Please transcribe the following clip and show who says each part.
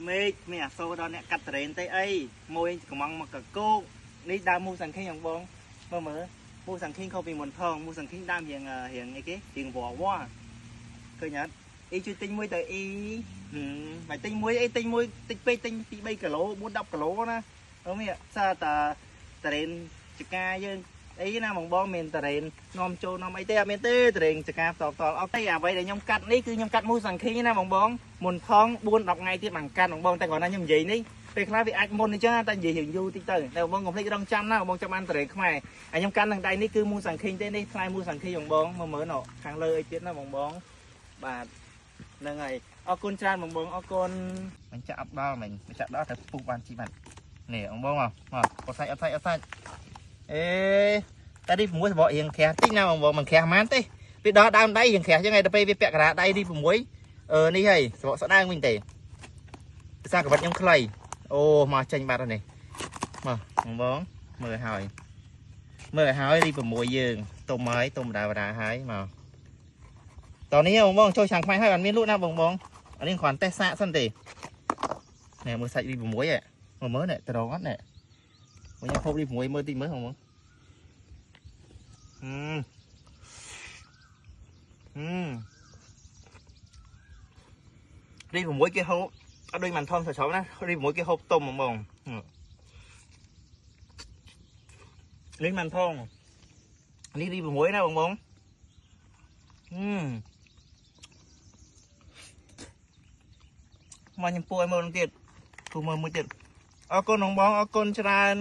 Speaker 1: មេឃមានអាសូរដល់អ្នកកាត់តរ៉េនទេអីមួយកំងមកកកោកនេះដើមមូសាំងខេងបងមើលមើលមូសាំងខេងខុសពីមុនថងមូសាំងខេងដើមរៀងរៀងអីគេរៀងវ៉វឃើញអត់អ៊ីជួយទិញមួយទៅអ៊ីមិនទិញមួយអីទិញមួយតិចពេកទិញ2 3គីឡូ4 10គីឡូណាអូមានសារតាតរ៉េនចកាយើងអីណាបងបងមានតរ៉េននាំចូលនាំអីទេអត់មានទេតរ៉េនចកាផ្ទាល់ផ្ទាល់អត់ទេអ្វីដែលខ្ញុំកាត់នេះគឺខ្ញុំកាត់មូសាំងខេងណាបងបងមុនថង4 10ថ្ងៃទៀតបានកាត់បងបងតែគ្រាន់តែខ្ញុំនិយាយនេះពេលខ្លះវាអាចមុនអញ្ចឹងតែនិយាយរឿងយូរតិចទៅតែបងកុំភ្លេចរងចាំណាបងចាំបានតរ៉េនខ្មែរហើយខ្ញុំកាន់នឹងដៃនេះគឺមូសាំងខេងទេនេះផ្លែមូសាំងខេងបងបងមើលមើលខាងលើអីទៀតណាបងបងបាទហ្នឹងហើយអរគុណច្រើនបងបងអរគុណមិនចាក់អត់ដល់មិញមិនចាក់ដល់តែពុះបានជីបាត់នេះបងបងមកមកអត់សាច់អត់សាច់អត់សាច់អេតែនេះ6សបករៀងក្រាស់តិចណាបងបងមិនក្រាស់ហ្មងទេវាដល់ដើមដៃរៀងក្រាស់ចឹងហើយដល់ពេលវាពាក់កណ្ដាលដៃនេះ6អឺនេះហើយសបកស្ដើងវិញទេភាសាកវិតខ្ញុំខ្លីអូមកចេញបាត់ហើយនេះមកបងបងមើលហើយមើលហើយនេះ6យើងទុំហើយទុំដាវដាហើយមកតនេះបងបងចូលឆ្នាំខ្មែរហើយអត់មានលក់ណាបងបងអានេះគ្រាន់តេស្តសាកសិនទេនេះមើលសាច់នេះ6ហ៎មើលមើលនេះត្រង់អត់នេះខ្ញុំហូបនេះ6មើលតិចមើលបងបងនេះ6គេហូបអត់ដូចមិនធំស្រុបណានេះ6គេហូបទុំបងបងនេះមិនធំនេះនេះ6ណាបងបងមកខ្ញុំពួយមើលទៀតគូមើលមួយទៀតអរគុណបងបងអរគុណច្រើន